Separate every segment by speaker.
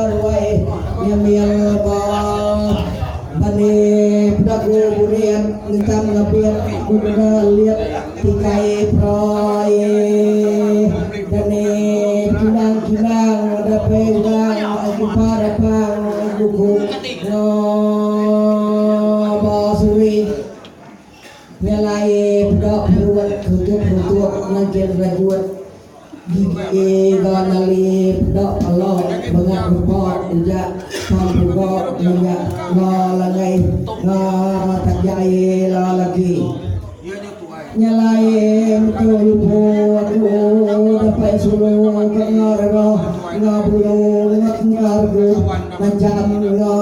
Speaker 1: Ruai nyamil ba bani pedagu burit ngentam ngabit begena lit tikai perai dani kinang kinang dapai urang agupa rapang duku ngaba suri. Nyelai peda perut tutup rutuk nangkin rajut gigi ga nali peda pala bengat rupa ujak pam puga nunjak nga langai nga matak jai la lagi. Nyelai metu lupu aku dapai sulu ke nga rera nga bulu ngat nga regu nancham nga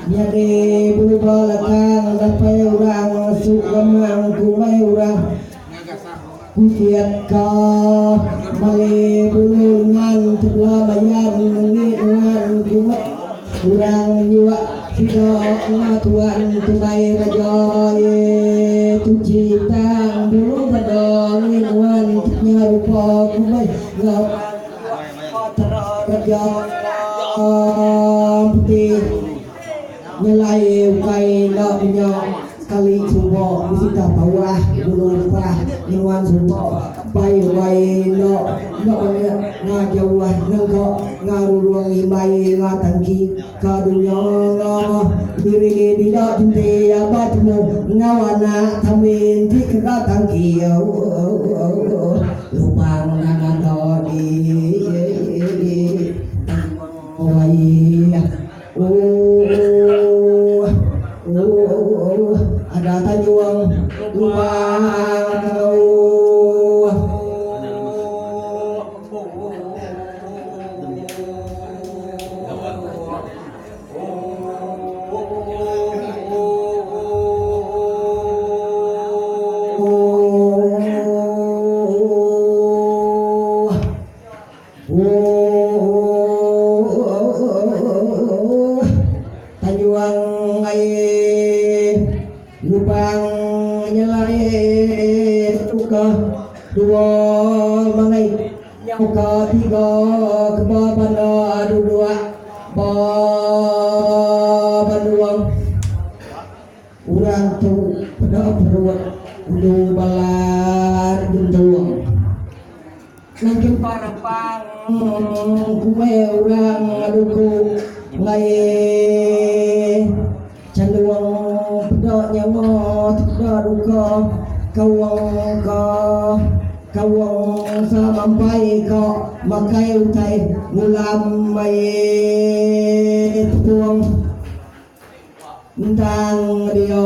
Speaker 1: Nyadi buluba latang dapai urang su gamang kumbai urang kuchit ka mali bulu lengan tebela mayan nenggi nuan kumbai urang nyuak sida nga tuan tunai raja ye tuchi tang bulu bada ngi nuan nya rupa kumbai nga urang Raja Putih nyelai ukai enda menya sekali suba bisi tah bawah bulu upah nyuan suba bai wai enda enda bangat nga jauh nengka nga rurung imbai nga tangki ka dunya nga diri dida jenti aba temu enggau anak tamin ti kena tangki Lubang ngaga di Ooh ada tanjung lubang ooh. Tanjuang ai lubang nyelai tuka dua mangai nyauka tiga keba banda duduk ba banduang. Orang tu peda perut udu balat gentung. Nangkin parapang kumbai orang duku enggai chandung peda nyawa tepeda duka kaung ka kaung samampai ka makai utai ngulam ai tepung. Endang dia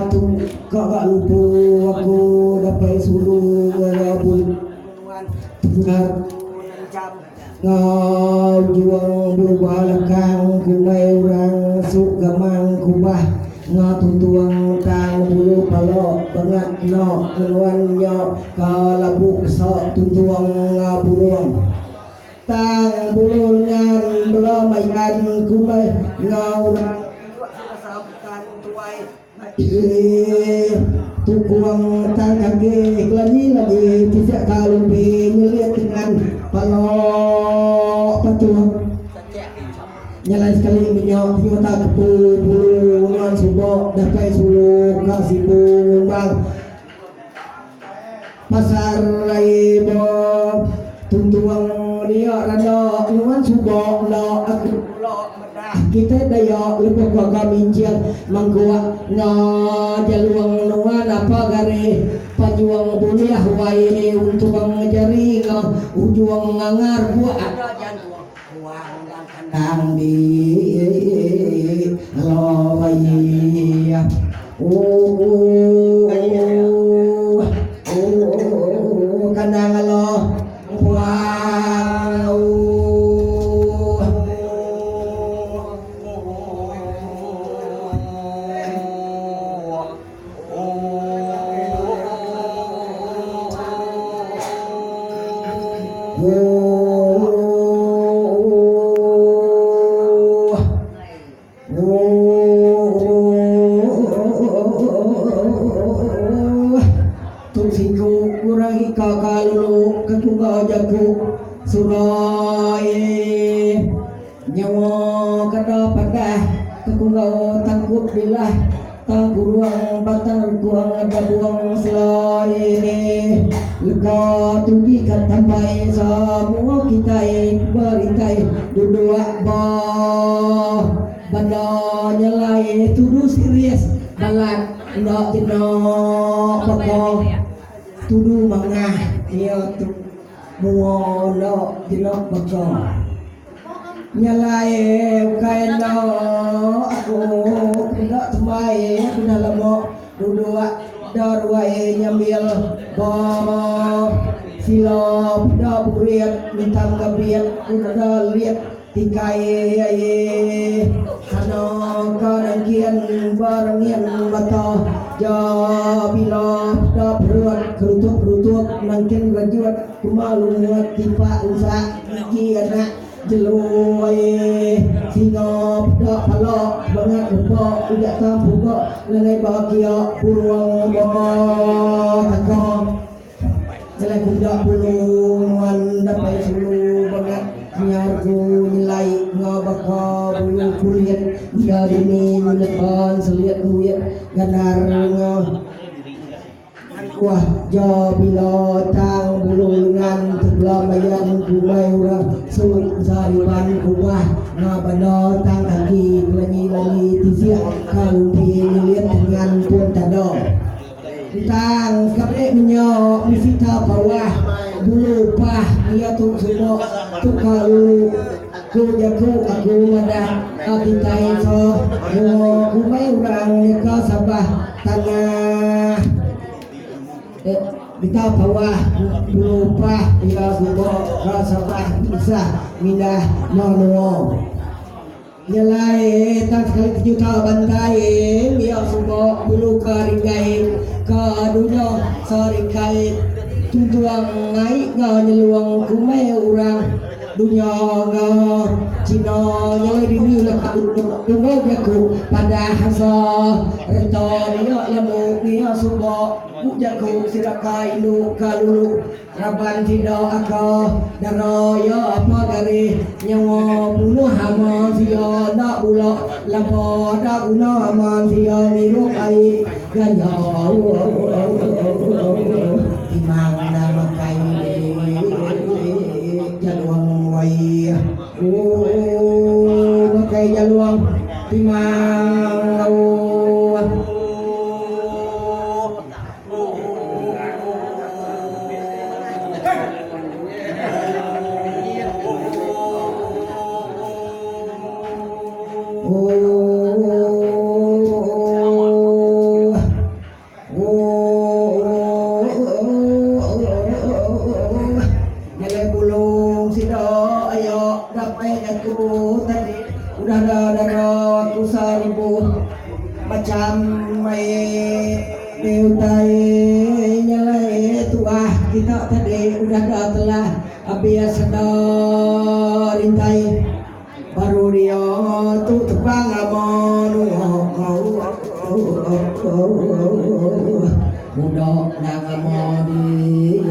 Speaker 1: tu ka ga lupu aku dapai sulu ngaga bulu nuan tegar nancham ngau juang berubah lekang kumbai orang su gamang kubah nga tuntung tang bulu pala bangat enda ngenuan nya ka labu kesa tuntung nga burung. Tang bulu lengan bela mayan kumbai enggau orang indu sida sampan tuai ii tukung tang kaki kelanyi lagi tisik ka lumpi nyelit dengan pala patung nyalai sekali menya penyuta kepu bulu nuan suba datai sulu ka sibu ngumbang. Pasar ai ba tuntung dia randa nuan suba enda aku bula medah kitai daya lebuh gaga minching mangkuk nga jalung nuan apa gari panjung bulih wai untung jari nga ujung ngangar buak ada jantung kuang dan kandang di lawai. Ooh ooh kandang alo puang ooh. Ooh. Nyawa kada padah kekunggau tangkup dilah tang kuruang batang rekuang ada buang selai leka tugi ka tambai semua kitai berintai duduk ba banda nyelai tudu serius balat enda jena baka tudu mangah iya tu mua enda jena baka. Nya alai ukai enda aku enda tembai aku dah lama duduk da ruai nyambil ba sila peda burit mintam gabit ku da lit tikai ai sana ka nangkin ba rengin mata ja bila peda perut kerutup kerutup nangkin rajut kuma lungut tipak unsak gigi anak jelu ai singa peda pala bangat lepa uja tang puga ngagai ba kia burung ba taka nyelai kuda bulu nuan dapai sulu bangat nyar ku nyelai enggau baka bulu kulit iya dini nyepan selit duit gandar enggau Wah ja bila tang bulu lengan tebela mayan kumbai orang su sariban kubah nga banda tang kaki kelanyi lanyi tisik ka lumpi nyelit tengan pun tada. Tang sekali menya misi ta bawah bulu pah iya tu suba tu ka lulu ku jaku aku madah ka kitai so mua kumbai orang nyeka sabah Tanah Deka bawah bulu pah iya suba ka sabah kisah mindah menua. Nya alai tang sekali kejuta bantai iya suba bulu ka ringgai ka dunya sarikai tuntung ai enggau nyelung kumbai orang. Dunya enggau China nya alai dini ulah ka tunggu jaku padah asa reta nia lemu nia suba ku jaku sida ka indu ka lulu raban sida aka dara iya apa gari nyawa bunuh ama sia enda bula lapa enda guna ama sia ngirup ai gaya Timang enda makai jalung wai ooh makai jalung timang ooh. Nyelai bulung sida ayo dapai aku tadi udah da dara aku seribu macam mai utai nyelai tuah kita tadi udah da telah abis da rintai. Baru dia tu tebang ama nunga muda nang ama di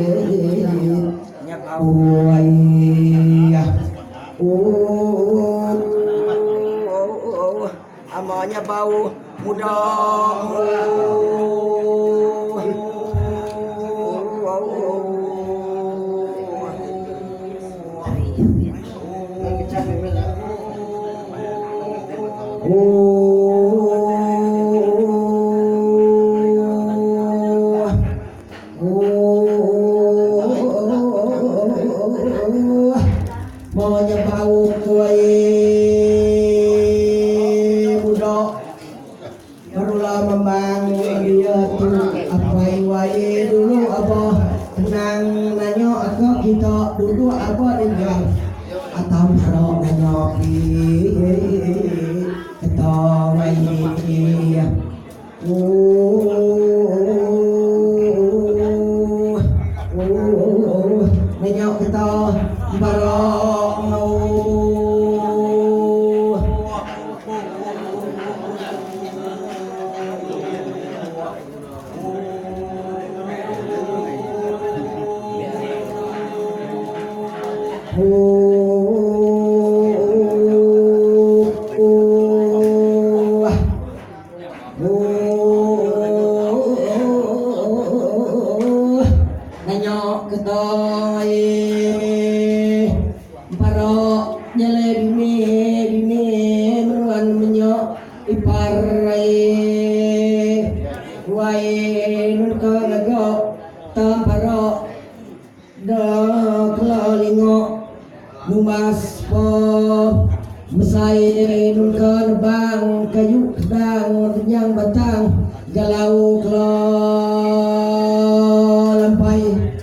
Speaker 1: ama nya bau muda. Barulah membang dia tu apai wai dulu abah tenang nanya ka kita duduk aba denggang atau mara nanya ki kita wai ooh ooh nanya kita bara ooh. Nyalai dini dini meruan menyok ipar ai wai nunka ngaga tempara da kela lingok numbas po mesai nunka nebang kayu kedang renyang batang galau kela lampai.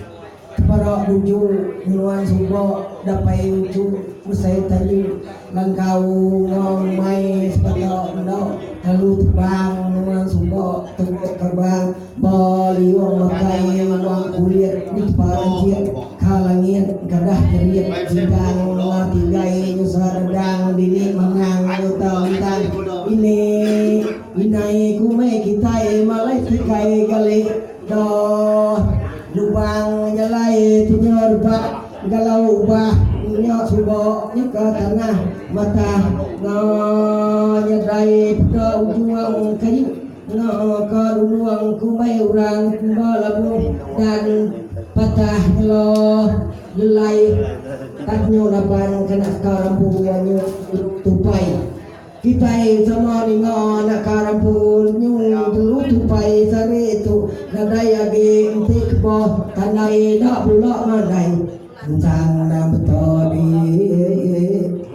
Speaker 1: Tepara nuju ngeluan suba dapai uchu mesai tayu langkau enggau mai sepata enda lalu tebang nuan suba tenguk terbang ba liung makai wang kulit ditepa rajit ka langit kadah jerit bintang la tinggai nyusa redang dini manang nyuta lintang ini inai kumai kitai malai tikai gali Doh lubang nyelai tunya rebak galau ubah nya suba nyeka tanah matah nga nyedai peda ujung kayu nga ka lulung kumbai orang ba labuh dan patah nyela lelai tanyu laban kena ka rampu anyu tupai. Kitai sama ninga anak karampun nyu telu tupai sehari tu nadai agi enti keboh tandai enda bula mandai ensang endang beto di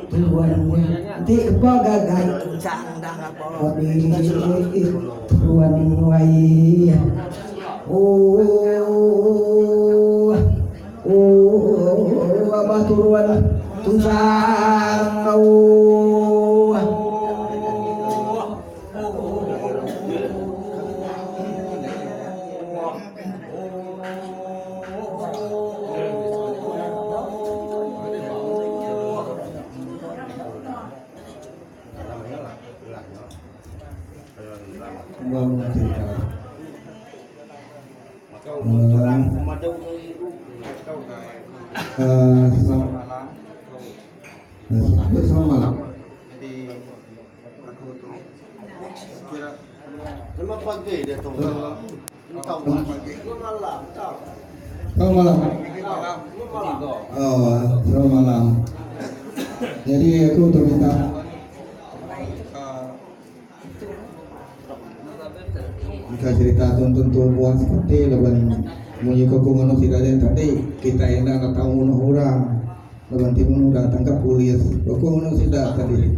Speaker 1: tuan enti keboh gagai ensang endang abo di tuan wai ooh ooh abah turun tunsang ooh.
Speaker 2: Selamat malam. Oh, selamat malam. Jadi aku tu minta Engka cerita tuntun tu buah sekati laban munyi ko ku nganu sida dian tadi kitai enda enda tau munuh orang laban ti munuh udah tangkap polis ko ku nganu sida tadi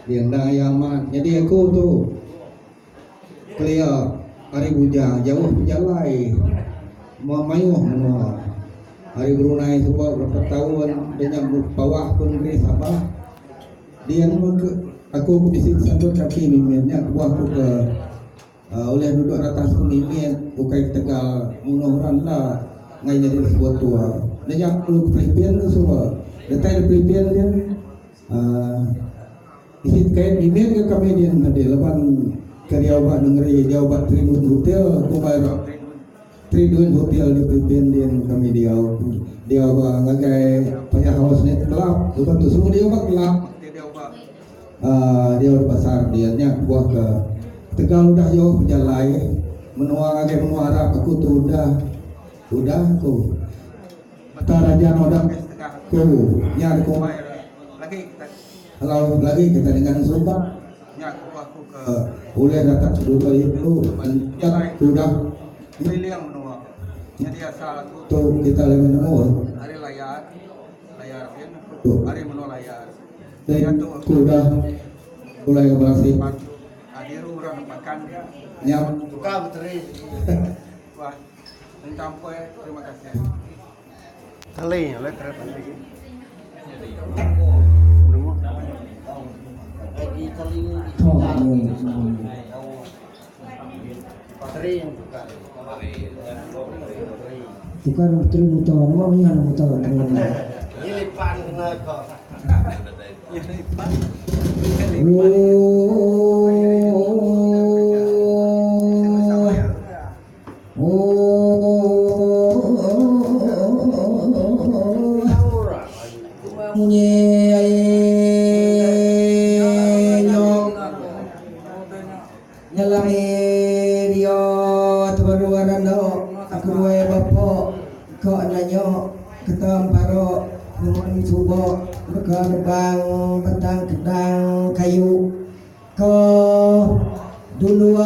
Speaker 2: dia enda aya amat nyadi aku tu kelia ari bujang jauh pejalai mayuh menua ari Brunei suba berapa taun da nya bawah ku negeri Sabah. Dian mega aku ke bisi sangkut kaki mimit nya kebuah aku ke ulih duduk atas ku mimit ukai ketegal munuh orang enda enggai nyadi disebut tua. Enda nya aku ke Filipin tu suba. Datai di Filipin din uhh bisi tekait mimit ga kami din tadi laban ke diau ba nengeri diau ba Tribune Hotel kumbai rak. Tribune Hotel di Filipin din kami diau diau ba ngagai Paya House Night Club lepas tu semua diau ba club diau ba uhh diau di pasar din nya kebuah ke tegal udah jauh pejalai menua ngagai menua Arab aku tu udah udah ku Kota Raja udah ku nya dikumbai lagi kalau lagi kita dengan suba nya kebuah ku ke ulih datai dulu itu udah
Speaker 3: Keliling menua. Nyadi asal aku
Speaker 2: tu kita lebih nemu
Speaker 3: ari Layar, Layar pin
Speaker 2: tu
Speaker 3: ari menua Layar.
Speaker 2: Dan
Speaker 3: Diatu
Speaker 2: ku udah pulai ke Berasih.
Speaker 3: Diru orang Pakan dia.
Speaker 2: Nya
Speaker 3: Buka beteri. Wah. Entampoi terima kasih. Tali le kerap lagi.
Speaker 1: Tukar menteri buta, nama mian buta. Nyelai dia tebaru randa aku duai bapa ka nanya keta empara nuan suba. Baka nebang batang kedang kayu ke dundung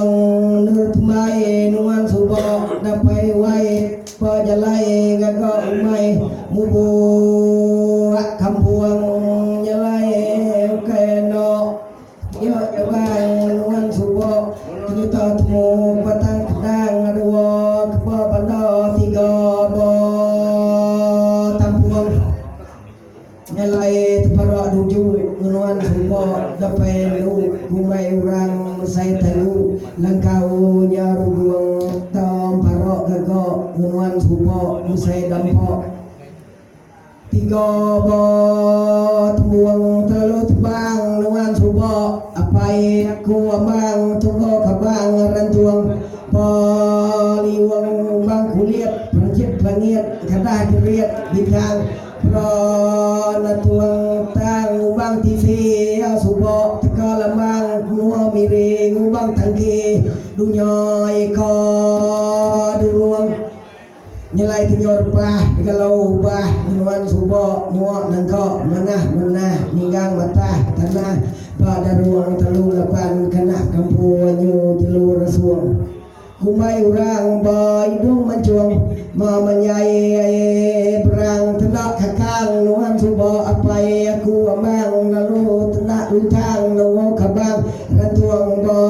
Speaker 1: endur pemai nuan suba dapai wai pejalai ngaga umai mubuk kampung nyelai ukai enda Nya jabang nuan suba Penyuta temu batang kedang dua keba banda tiga ba tampung Nyelai tepara duju ngenuan suba dapai endu gumai orang mesai telu langkau nya rudung tempara gaga ngenuan suba mesai dampa. Tiga ba tembung terlalu tebang nuan suba apai aku ambang tungga kabang rentung pa liung bang kulit perenchit langit kadah jerit bintang pra natung tang ngubang tisi suba teka lambang menua miri ngubang tangki dunya ika durung. Nyelai tinjau rebah digalau ubah ngenuan suba muak nangka manah menah ninggang matah tanah ba darung 38 kanah kampung nyu jelu resung kumbai urang ba idung mancung ma manyai ai berang tenda kakang nuan suba apai aku amang lalu tenda luntang nungu kabang rentung ba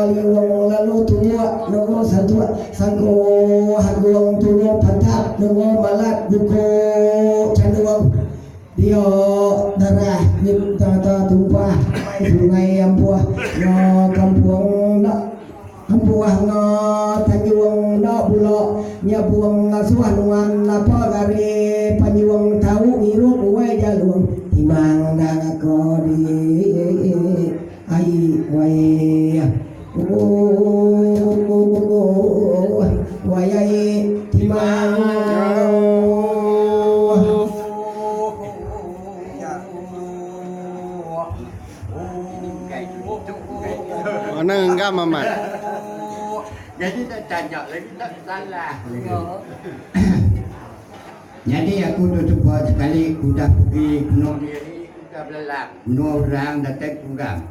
Speaker 1: liung lalu tumbuk nungu santuk Sangko Agung Tulung Pantap Nungo Malat Buko Chandung Dia darah nyim ta tumpah mai sungai ampuh nga kampung enda ampuh nga tanjung enda bula nyabung ngasuh nuan napa gari panjung tau ngirup wai jalung timang endang ako di ai wai.
Speaker 4: Mana enggam amat.
Speaker 5: Jadi tak tanya lagi tak salah.
Speaker 6: Nyadi aku tu suba sekali ku udah pergi menua diri udah belelang menua orang datai ku orang.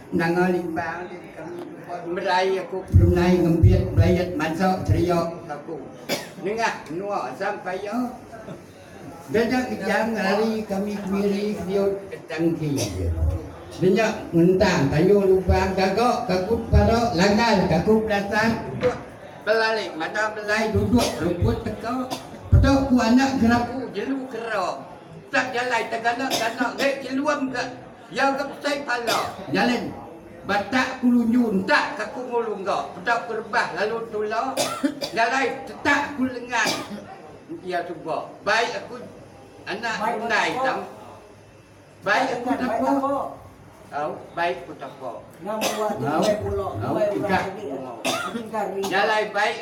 Speaker 6: Nanga Limbang ti kami jumpa Merai aku Brunei ngempit belayat mansa Seriok aku nengah menua sampai iya Deda kejang ngelari kami ke Miri ke diut ke Tangki Denya ngentang Tanjung Lubang gaga kakut pala langgal kakut belasar duduk belalik mata belai duduk rumput teka peda ku anak kerapu jelu kera tak jalai tegana-gana enggai jelum ga Iya ga besai pala nyalin batak ku lunju entak ka ku ngulu engga peda ku rebah lalu tula nyalai tetak ku lengan iya suba bai aku anak indai tang bai aku tapa au bai ku tapa au au ikat nyalai bai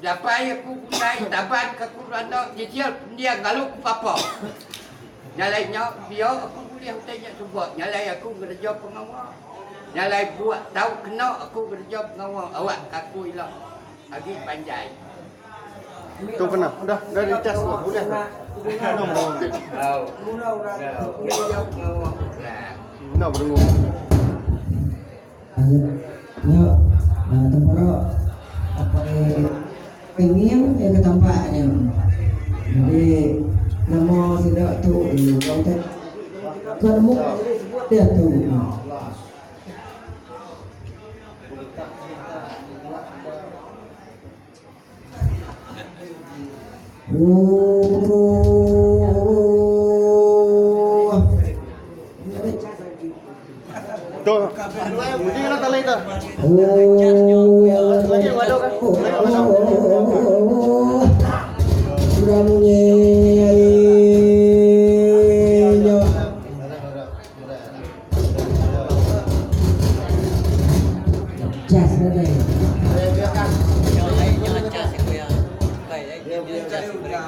Speaker 6: Japai aku pundai taban ke aku randa nyicil pendiang lalu ku papa. Nyalai nya pia aku bulih utai nya suba nyalai aku ngereja pengawa. Nyalai buat tau kena aku ngereja pengawa awak ka aku ila agi panjai.
Speaker 4: Tu kena udah udah dicas tu boleh tu.
Speaker 6: Au. Ngereja pengawa orang.
Speaker 4: Enda berengung.
Speaker 1: Nya tempera apai Penging iya ke tampak nya. Jadi nama sida tu ke nemu diatu.
Speaker 4: Tu. Uji kena tali tu. Lagi waduh kan. Lagi waduh.
Speaker 1: Sudah munyi nya. Cas nadai.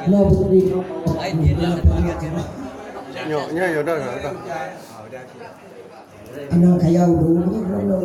Speaker 1: No puteri.
Speaker 4: Nyo, nya ya dah dah.
Speaker 1: Anang kayau dulu ni no.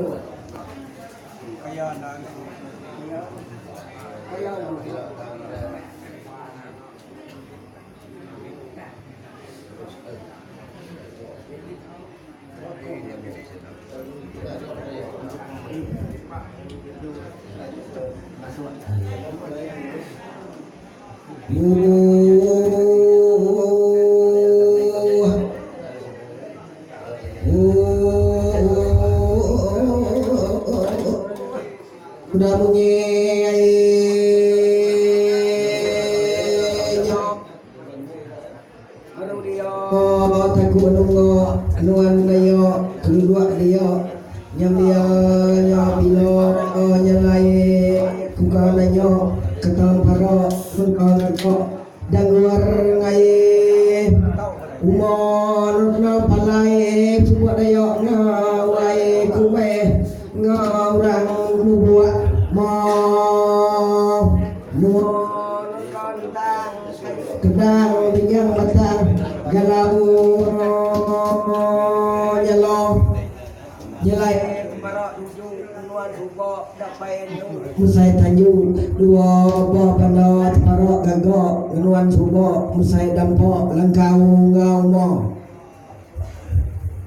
Speaker 1: Udah munyi ai nya. Baru dia taku nunga nuan daya keduduk dia nyam dia nya bila nyelai kuka nanya keta para nunga naka dangguar ngai uma nurna palai suba daya ngawai kumai nga urang lubuk ma nuan Kedang Dingang Batang Galau Nyelo Nyelai Mesai Tanju Dua Ba Panda Tepara Gaga Ngenuan Suba Mesai Dampa Langkau Enggau Uma.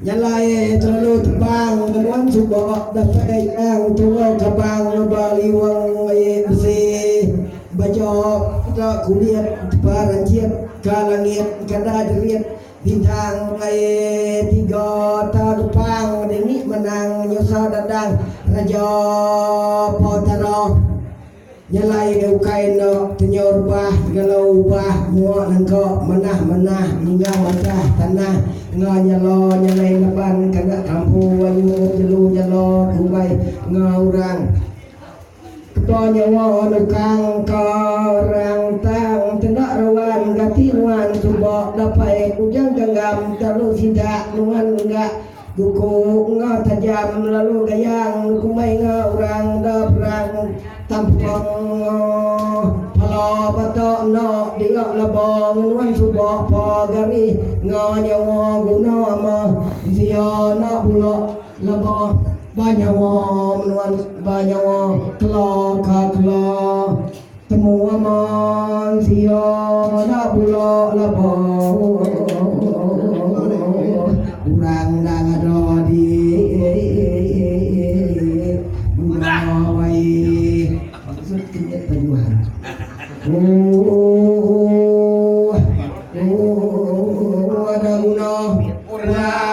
Speaker 1: Nyalai terlalu tebang menuan suba datai nyang tunga kabang ngeba liwang ai besi baja peda kulit tepa ranchit ka langit kada jerit bintang ai tiga ta gepang dini menang nyusa dadang raja petara. Nyelai ukai enda tenyo rebah galau ubah mua nengka manah manah ninggang batah tanah enggau nyala nyelai laban kada kampu ayu jelu nyala kumbai enggau orang keba nyawa nukang ka orang tang tenda rawan gati nuan suba dapai ujang genggam telu sida nuan enggak Duku enggau tajam lalu gayang kumbai enggau orang da perang tampung pala bata enda dia laba ngenuan suba pa gari enggau nyawa guna ama mensia enda bula laba ba nyawa menuan ba nyawa kela ka kela temu ama mensia enda bula laba orang enda ngada di guna wai maksud kinyet pejuang ooh ooh ada guna orang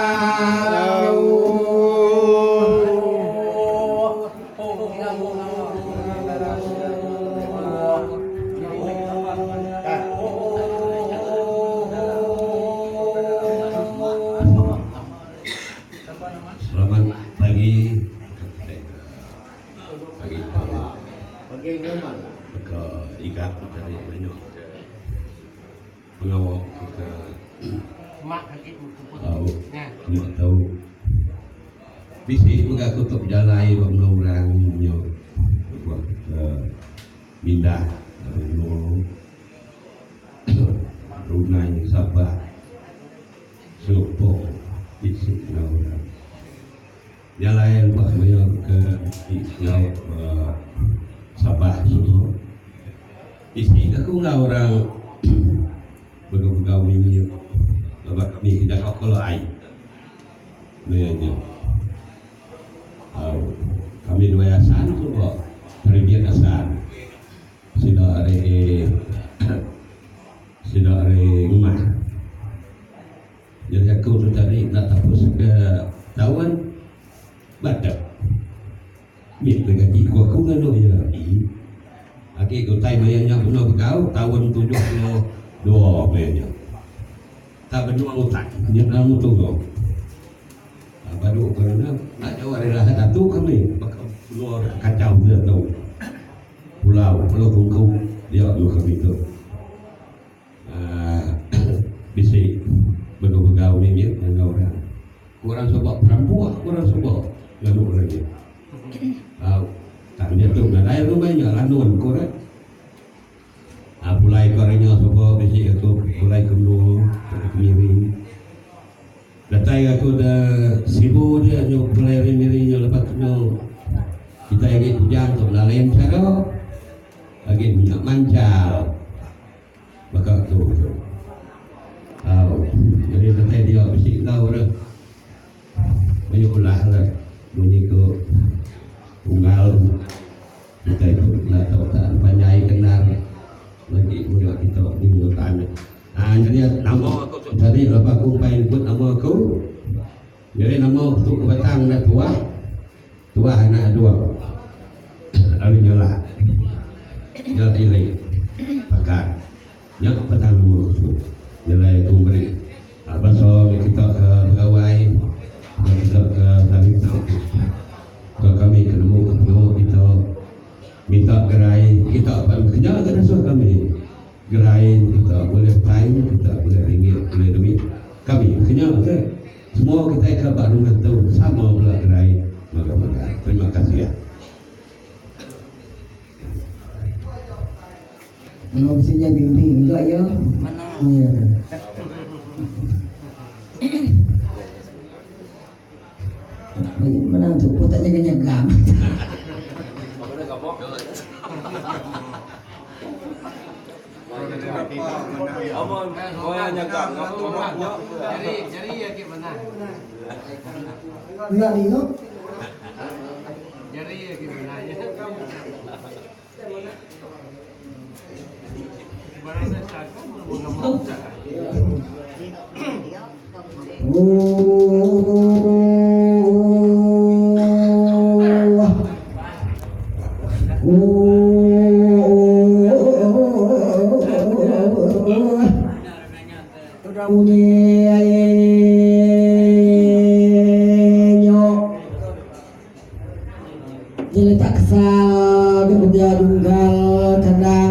Speaker 7: Selamat pagi. Pagi tu baka igat tadi mayuh ke pengawa kita tau nya tau bisi mega aku tu bejalai ba menua orang nya lebuh kita mindah ari menua Brunei Sabah Singapore bisi enggau orang. Nya alai lebuh maya ke enggau Sabah tu bisi aku enggau orang begau-begau mimit laban kami jaga keluar ai maya nya. Au kami duai asan tu ba peribit asan sida ari sida ari rumah. Jadi aku tu tadi enda tapus ke taun badak. Mit meh gaji ku aku nganu iya. Agi ke utai maya nya benung begau taun 72 maya nya. Tak benung utai nya dalam mutu tu. Badu kerana enda jauh ari Lahad Datu kami baka menua kacau dia tu. Pulau Pulau Tungku dia endur kami tu. Aaa bisi begau-begau mimit enggau orang. Ku orang suba perampuk ku orang suba nganu orang nya. Au tang diatu nadai rumah nya lanun ku orang. Aaa pulai ku ari nya suba bisi aku pulai ke menua ke Miri. Datai aku da Sibu dia nyu pulai ari Miri nya lepas tu kitai agi bujang tu lain chara agi menya manchal. Baka tu tu. Au jadi datai dia bisi enggau re mayuh ulah re munyi ku unggal. Jadi nama tu ke batang dah tuah, tuah anak dua. Lalu nyelak. Nyelak ili. Pakat. Nya petang nama tu. Nyelai aku meri basa ngagai kita ke begawai enggau kita ke sehari tu. Ke kami ke nemu ke pengawa kita minta gerai kita pan kenya ga dasuh kami. Gerai kita bulih time kita bulih ringgit bulih duit kami kenya ke semua kitai ke ba rumah tu sama bela gerai mega-mega. Terima kasih.
Speaker 1: Menua bisi nya bimbing mega iya. Iya. Menang tu pun tak jaga nyegam. Enda ninga. Nyeletak kesal ke begia dunggal kandang.